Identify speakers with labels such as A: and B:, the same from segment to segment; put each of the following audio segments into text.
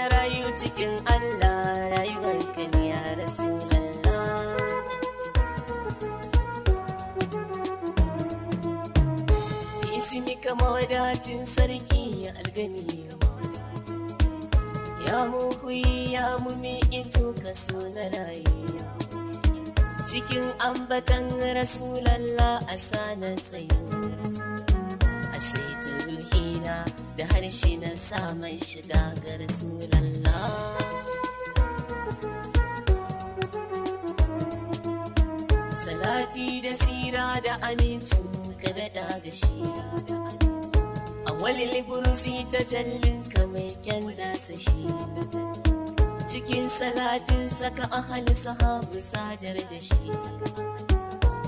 A: na rayu cikin Allah, rayuwar ka ne ya Rasulallah. Ismi kama wadacin sarki ya algani, ya muhuyi ya mumi ito ka so na rayu cikin ambatan Rasulallah, a sanar tsayo a saita ruhina da harshe na samun shiga ga Rasulallah. Salati da sira da amincin ka daɗa ga shi a wani burzi ta jallin ka mai kyan dasa shi, cikin salatin saka ahal sahabu sadar da shi,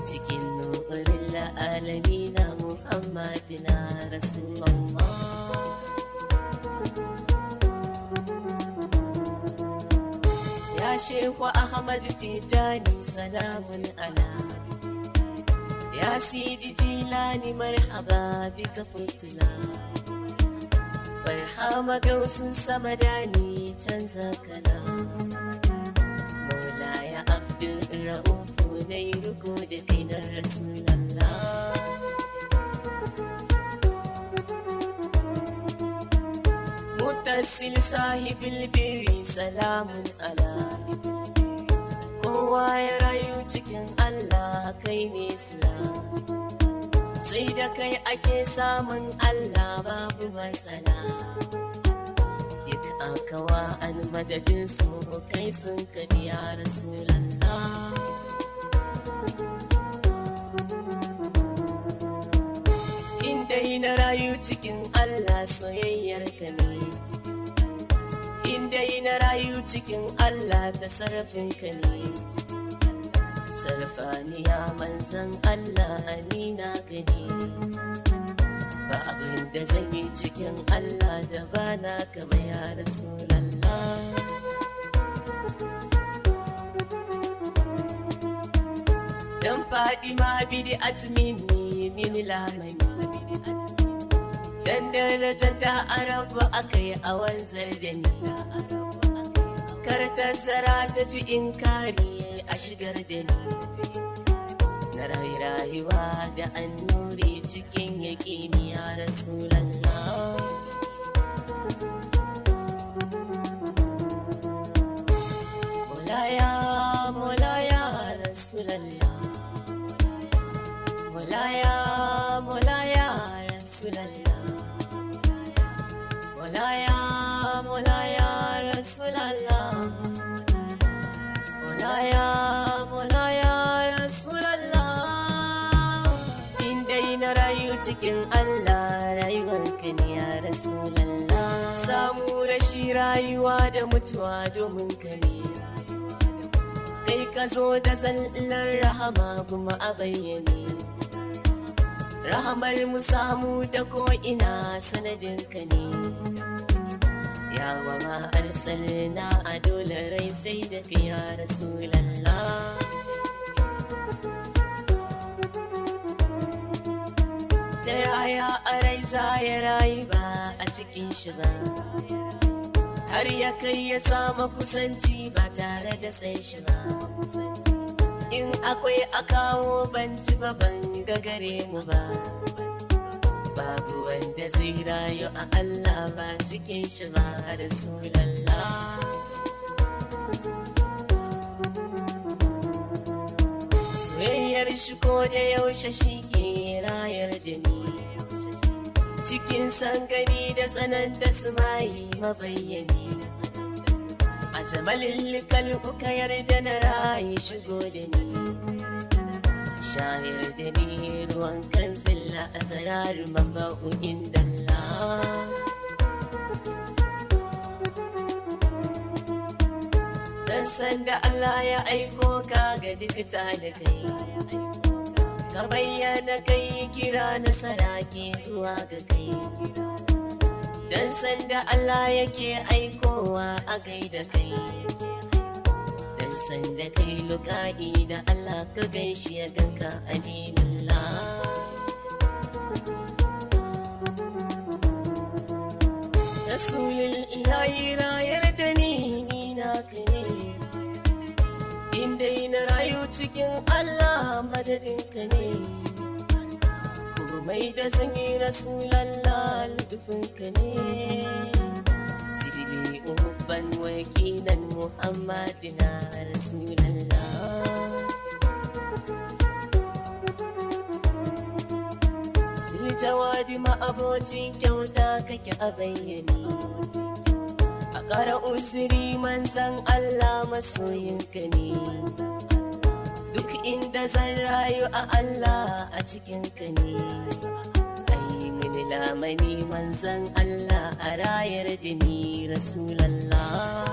A: cikin nurin la'alami na Muhammadina Rasulallah. Ya Shehu Ahmad Tijani, salamun ala ya Sidi Jilani, marhaba bika furtula barhama gausun samadani canza kala, Maulaya Abdul Ra'ufu na yi riko da kai na Rasulallah. Mutasil sahibul birri, salamun ala kowa ya rayu cikin Allah, kai ne sila, sai da kai ake samun Allah, babu matsala. Duk akawa an madadin su kai sun ka biya Rasulallah. In dai na rayu cikin Allah, soyayyar ka ne. In dai na rayu cikin Allah, ta sarrafin ka ne. Sarfaniya manzan Allah, ni na gani ba abin da zan yi cikin Allah da ba na kama ya Rasulallah. Dan Fadima bid'at minni min lamani, dan darajar arabu akai a wanzar da ni, kar tazara ta ji inkari a shigar da ni, na rayu rayuwa da annuri cikin yaƙini ya Rasulallah. Mulaya, Mulaya Rasulallah, Mulaya, Mulaya Rasulallah, Mulaya, Mulaya Rasulallah, Mulaya, Mulaya Rasulallah. In dai na rayu cikin Allah, rayuwar ka ne ya Rasulallah. Samu rashi, rayuwa da mutuwa domin ka ne. Kai ka zo da zallar rahama kuma a bayyane, rahamar mu samu ta ko'ina sanadin ka ne. Ya wa ma arsalna a dole rai sai da kai ya Rasulallah. Ta yaya a rai za ya rayu ba a cikin shi ba, har ya kai ya samu kusanci ba tare da san shi ba? In akwai a kawo, ban ci ba, ban ga gare mu ba. Babu wanda zai rayu a Allah ba cikin shi ba, Rasulallah. Soyayyar shi ko da yaushe shi ke rayar da ni, cikin sangani da tsananta sumayi mabayyani, a jamalin kalbu ka yarda na rayu, shigo da ni, shayar da ni ruwan kan zilla a sararin mamba'u inda Allah. Dan sanda Allah ya aiko ka ga duk da kai, ka bayyana kai kira na saraki zuwa ga kai. Dan sanda Allah yake aikowa a gaida kai, dan sanda kai luka'i da Allah, ka gaishe ya ganka aminullah. Rasulillahi rayar Inda na rayu cikin Allah madadinka ne. Komai da sanyi Rasulallah lutufinka ne. Sirri ubban wakilan Muhammadina Rasulallah. Jawadi ma'abocin kyauta kake a bayyane. A ƙara usiri manzan Allah masoyinka ne. Duk inda zan rayu a Allah a cikinka ne. Ai mini lamani manzan Allah a rayar da ni Rasulallah.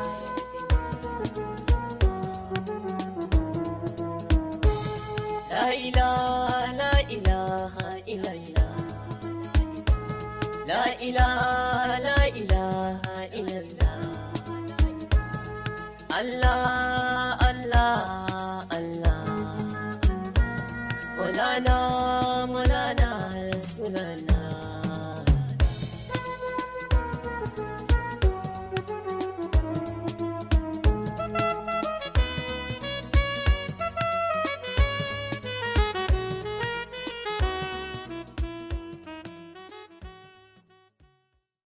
A: La ilaha, la ilaha illallah. La ilaha, la ilaha illallah. Allah, Allah, Allah. Maulana, Maulana, Rasulallah.